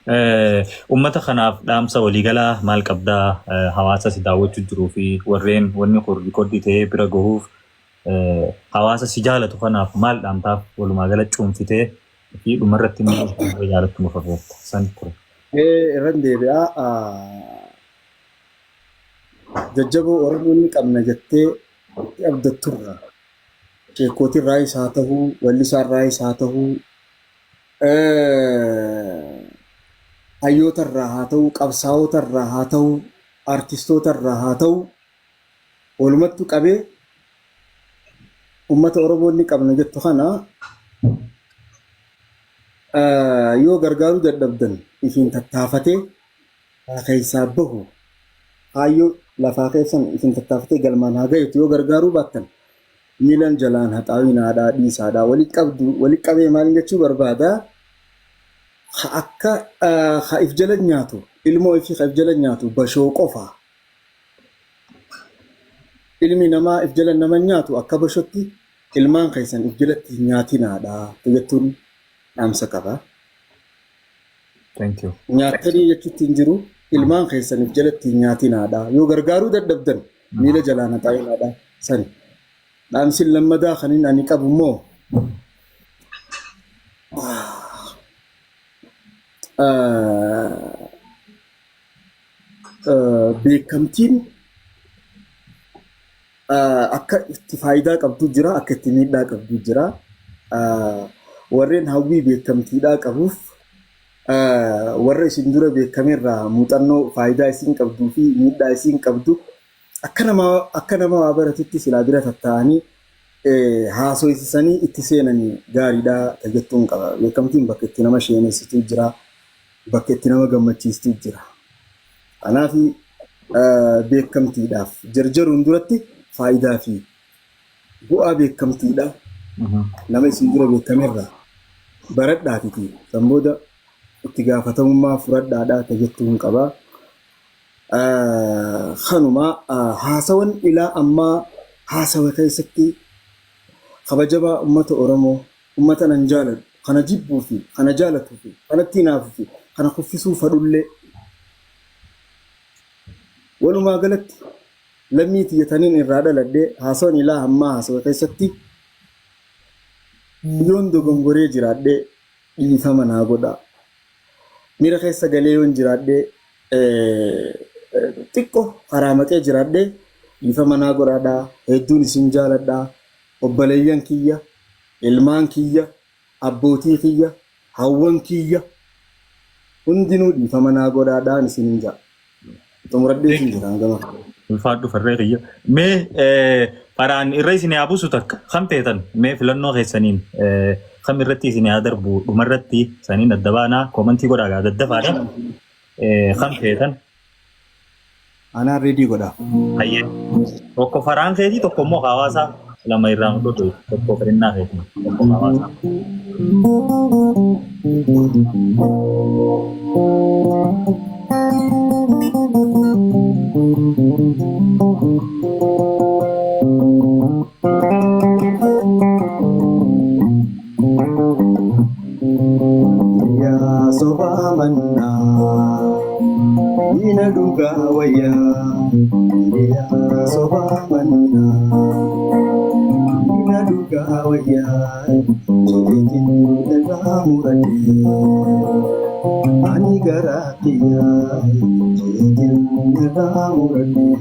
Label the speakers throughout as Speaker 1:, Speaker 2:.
Speaker 1: Uummata kanaaf dhaamsa waliigalaa maal qabdaa hawaasa si daawwachuu jiruu fi warreen wanni kun rikoordii ta'ee bira gahuuf hawaasa si jaalatu kanaaf maal dhaamtaaf walumaa gala cuunfitee fi dhumarratti immoo warra jaalattu nuuf afeerta san ture.
Speaker 2: Irran deebi'a. Jajjaboo Oromoon ni qabna jettee itti abdatturra. Sheekkootirraayis haa ta'uu, wallisaarraayis haa ta'uu, hayyootarraa haa ta'uu, qabsaa'otarraa haa ta'uu, artistootarraa haa ta'uu, walumattu qabee uummata Oromoon ni qabna jettu kana yoo gargaaruu dadhabdan ifiin tattaafatee haa keessaa bahu kaayyoo lafaa keessan isin tattaafatee galmaan haa gahetu yoo gargaaruu baattan miilan jalaan haxaawinaadhaa dhiisaadhaa wali qabdu wali qabee maal jechuu barbaada ha akka ha if jala nyaatu ilmoo ifii ha if jala nyaatu bashoo qofa ilmi namaa if jala nama nyaatu akka bashotti ilmaan keessan if jalatti nyaatinaadha jettuun dhaamsa qaba.
Speaker 1: Thank you.
Speaker 2: Nyaattanii jechuutti hin jiru. Ilmaan keessan if jalatti hin nyaatinaadha. Yoo gargaaruu dadhabdan miila jalaan haxaa'inaadha. Sani. Dhaamsin lammadaa kan inni ani qabu immoo beekamtiin akka itti faayidaa qabdu jira, akka itti miidhaa qabdu jira. Warreen hawwii beekamtiidhaa qabuuf warra isin dura beekamerraa muuxannoo faayidaa isin qabduu fi miidhaa isin qabdu akka nama waa baratutti silaa bira tatta'anii haasoysisanii itti seenanii gaariidha jettuun qaba. Beekamtiin bakka itti nama sheenessitu jira, bakka itti nama gammachiistu jira. Kanaaf beekamtiidhaaf jarjaruun duratti faayidaa fi bu'aa beekamtiidha. Nama isin dura beekamerraa baradhaatiti. San booda itti gaafatamummaa fudhadhaadhaa ka jettuun qaba. Kanuma haasawan ilaa ammaa haasawa keessatti kabajamaa uummata Oromoo uummata nan jaaladhu kana jibbuu fi kana jaalatuu fi kanatti hinaafuu fi kana kuffisuu fadhullee walumaa galatti lammii tiyyataniin irraa dhaladhee haasawan ilaa ammaa haasawa keessatti yoon dogongoree jiraadhee dhiifama naa godhaa. Miira keessa galee yoon jiraadhee xiqqoo karaa maqee jiraadhee dhiifama naa godhaadhaa. Hedduun isin jaaladhaa. Obboleeyyan kiyya, ilmaan kiyya, abbootii kiyya, hawwan kiyya hundinuu dhiifama naa godhaadhaan isinin ja'a. Xumuradhee isin jira hangama.
Speaker 1: Ulfaadhu farree kiyya. Mee faraan irra isin haa buusu takka kam feetan mee filannoo keessaniin kam irratti isin haa darbu dhumarratti saniin adda baanaa koomantii godhaa gaa daddafaadha. Kam feetan.
Speaker 2: Anaan reedii godhaa.
Speaker 1: Hayyee. Tokko faraan keetii tokko immoo hawaasaa lama irraa nu dhodhu tokko firinnaa keetii tokko hawaasaa.
Speaker 2: Yaa sobaa mannaa diina dhugaa wayyaa. Yaa sobaa mannaa diina dhugaa wayyaa. Jedheetiin irraa muradhee ani garaa kiyyaa. Jedheetiin irraa muradhee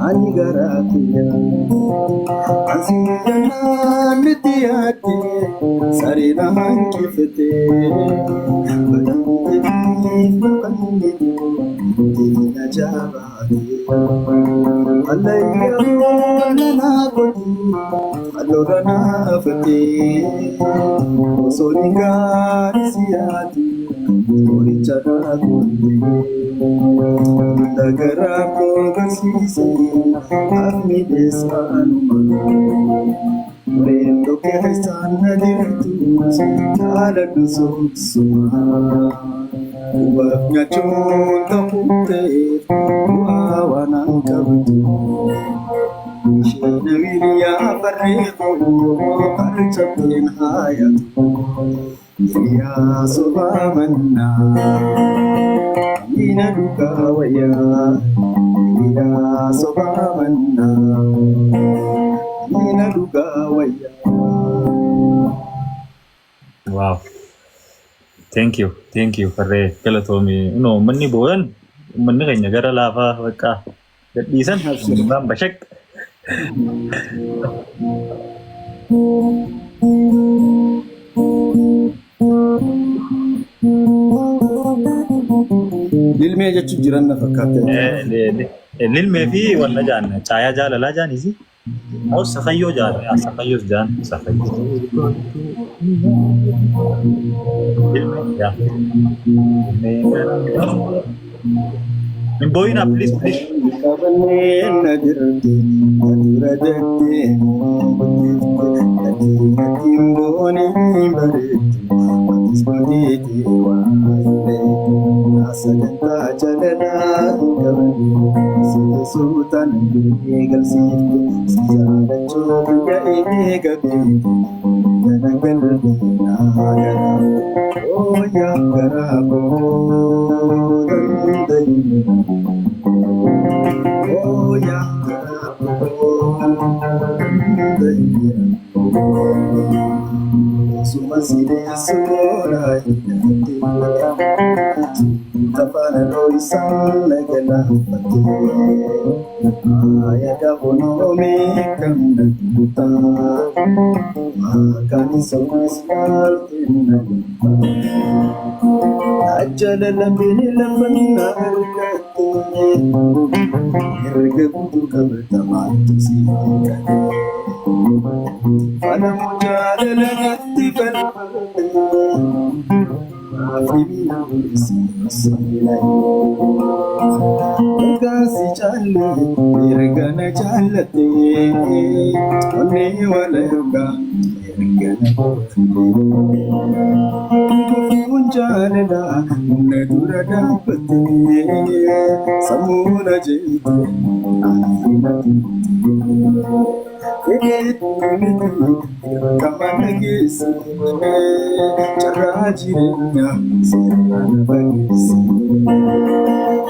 Speaker 2: ani garaa kiyyaa. Asii jannaan itti yaadde saree na hanqifte badhaadhee boqonnee na jabaate. Allayyaa na godhi alloora naafate osoo ni gaarii si yaadu qoricha na godhe. Dagaraa koo barsiise afni dheessaanuma. Reendoo keessaan na jirtu jaaladhu soosuma. Hubaaf nyaachuun ta'uu ta'eef bu'aa waan an qabdu. Isheen hiriyaa farree koo harcabteen haayatu. Hiriyaa sobaa mannaa miina dhugaa wayyaa. Hiriyaa sobaa mannaa miina dhugaa wayyaa.
Speaker 1: Wow. Thank you. Thank you. Farree galatoomii. Inoo uummanni booyan, uummanni keenya gara laafaa bakka gadhiisan waan bashaq.
Speaker 2: Lilmee jechuun jiran na fakkaate.
Speaker 1: Lilmee fi wanna jaan caayaa jaalalaa jaanisi. Moo sakayyoo jaan, sakayyoos jaan sakayyoo. Lilmee yaa. Lilmee. Hin boo'inaa, please, please.
Speaker 2: Qabannee na jirti dura jettee guddifte gatii gatiin boonii bareedu atis mootiitii waa hin beektu sagantaa jaalalaa hin qabanne sita suutaan eegalsiifte si jaalachuu biyya eega beekte gana galbee naa garaa ooyaa garaa koo danda'e. Ooyaa garaa koo danda'e. Suma sireessuudha hidhatte tafaana dho'isan nagalaaffatte yaada bonoomee kan dhaguuta maqaan isa kunis maaltu ajjala lameen lafanna argatte erga guutuu qabatamaatu si hanqate. Falamu jaalala natti falfate Ergaa si jaalle, erga na jaallatte, onnee walakkaa erga na goote. Gufuun jaalalaa na dura dhaabbatte, sammuu na jeete, ani na tuute. Fedheetti miti dirqama na geesse, carraa jireenyaa sirraa na fageesse.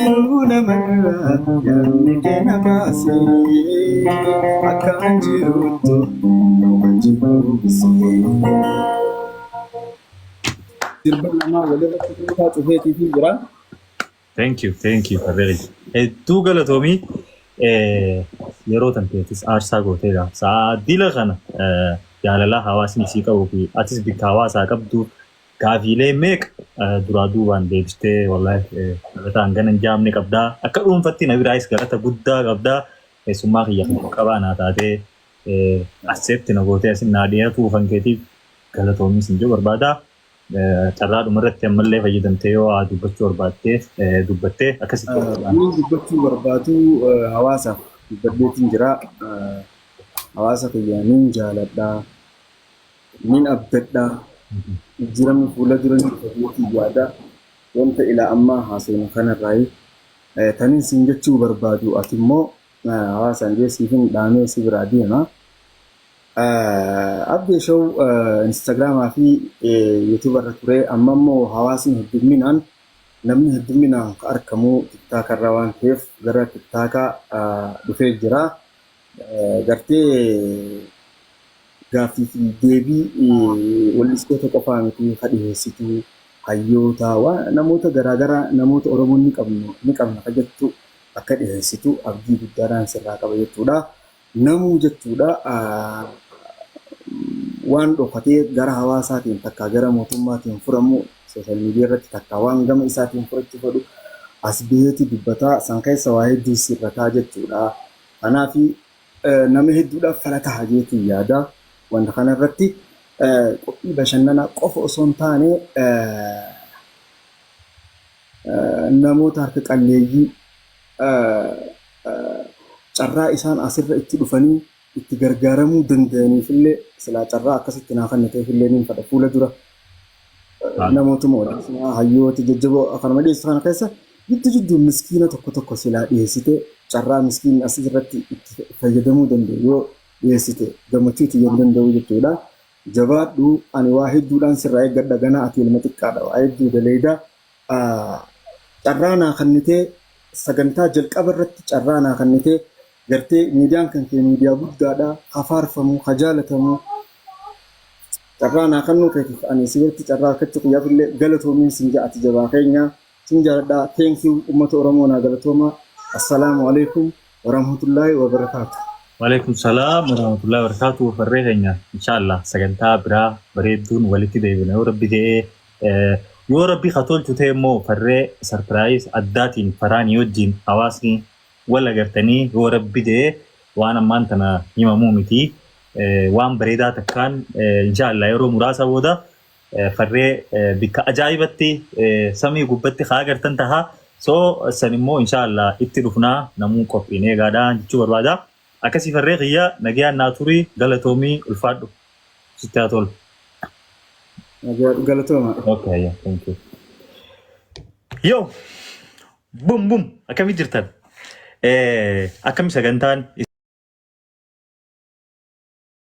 Speaker 2: Yeroo namarraa yaadni kee na baase, akkaan jiruuttu nama jiruuse. Sirba lamaa walirratti cuunfaa cufeetii fi jira.
Speaker 1: Thank you, thank you, Farree. Hedduu galatoomii, yeroo tanteetis aarsaa gooteedha. Sa'a dila kana jaalala hawaasni sii qabuu fi atis bikka hawaasaa qabdu gaafiilee meeqa duraa duubaan deebistee, wallahi galata hangana hin jaamne qabdaa. Akka dhuunfatti na biraayis galata guddaa qabdaa. Keessummaa kiyya kan qabaa naa taatee accept na gootee asin naa dhiyaatu kan keetiif galatoomii sin jiru barbaada. Carraa dhumarratti ammallee fayyadamtee yoo haa dubbachuu barbaaddee dubbattee akkasitti.
Speaker 2: Inni dubbachuu barbaadu hawaasaaf dubbadheetiin jira. Hawaasa kiyya nin jaaladha. Nin abdadha. Jijjiiramni fuula dura ni dhufa jeetiin yaada. Wanta ilaa ammaa haasofnu kanarraayi. Tanin siin jechuu barbaadu, ati immoo hawaasaan geessiifin dhaamee si biraa deema. Abdee Show Instagramaa fi YouTube irra ture. Amma immoo hawaasni hedduminaan, namni hedduminaan kan argamu TikTok irra waan ta'eef gara TikTok dhufee jira. Gartee gaaffii fi deebii wallistoota qofaa miti ka dhiyeessitu, hayyoota, waan namoota garaagaraa, namoota Oromoon ni qabnu ni qabna ka jettu akka dhiyeessitu abdii guddaadhaan sirraa qaba jechuudha. Namuu jechuudha waan dhokatee gara hawaasaatiin takka gara mootummaatiin furamu social media irratti takka waan gama isaatiin furachuu fedhu as baheeti dubbataa, san keessa waa hedduu sirrataa jechuudha. Kanaaf nama hedduudhaaf fala taha jeetiin yaada. Wanta kana irratti qophii bashannanaa qofa osoo hin taane namoota harka qalleeyyii carraa isaan asirra itti dhufanii itti gargaaramuu danda'aniif illee silaa carraa akkasitti naa kenniteef illee niin fedha fuula dura namootuma odeessinaa hayyoota jajjaboo kanuma dhiyeessu kana keessa jidduu jidduu miskiina tokko tokko silaa dhiyeessite, carraa miskiin asirratti itti fayyadamuu danda'u yoo dhiyeessite gammachuu itti hin danda'u jechuudha. Jabaadhu, ani waa hedduudhaan sirraa eeggadha. Ganaa ati ilma xiqqaadha, waa hedduu daleeyda. Carraa naa kennitee, sagantaa jalqaba irratti carraa naa kennitee, gartee miidiyaan kan kee miidiyaa guddaadha, ka faarfamu, ka jaalatamu. Carraa naa kennuu keetiif, ani si biratti carraa argachuu kiyyaaf illee galatoomiin sin ja'a. Ati jabaa keenya, sin jaaladha. Thank you. Uummata Oromoo naa galatooma. Assalaamu alaikum warahmatullaahi wabarakaatu.
Speaker 1: Waalaikum salaam warahmatullahi wabarakatuh. Farree keenya, inshallah sagantaa biraa bareedduun walitti deebina yoo Rabbi jedhee. Yoo Rabbi ka tolchu ta'e immoo farree surprise addaatiin faraanii wajjin hawaasni wal agartanii, yoo Rabbi jedhee, waan ammaan tana himamuu miti. Waan bareedaa takkaan inshallah yeroo muraasa booda farree bikka ajaa'ibatti samii gubbatti haa agartan taha. So san immoo inshallah itti dhufnaa, namuu qophiin eegaadha jechuu barbaada. Akkasii farree kiyya, nagayaan naa turii, galatoomii, ulfaadhu, sitti haa tolu.
Speaker 2: Galatooma.
Speaker 1: Okay, yeah, thank you. Yo, bum bum, akkami jirtan? Akkami sagantaan?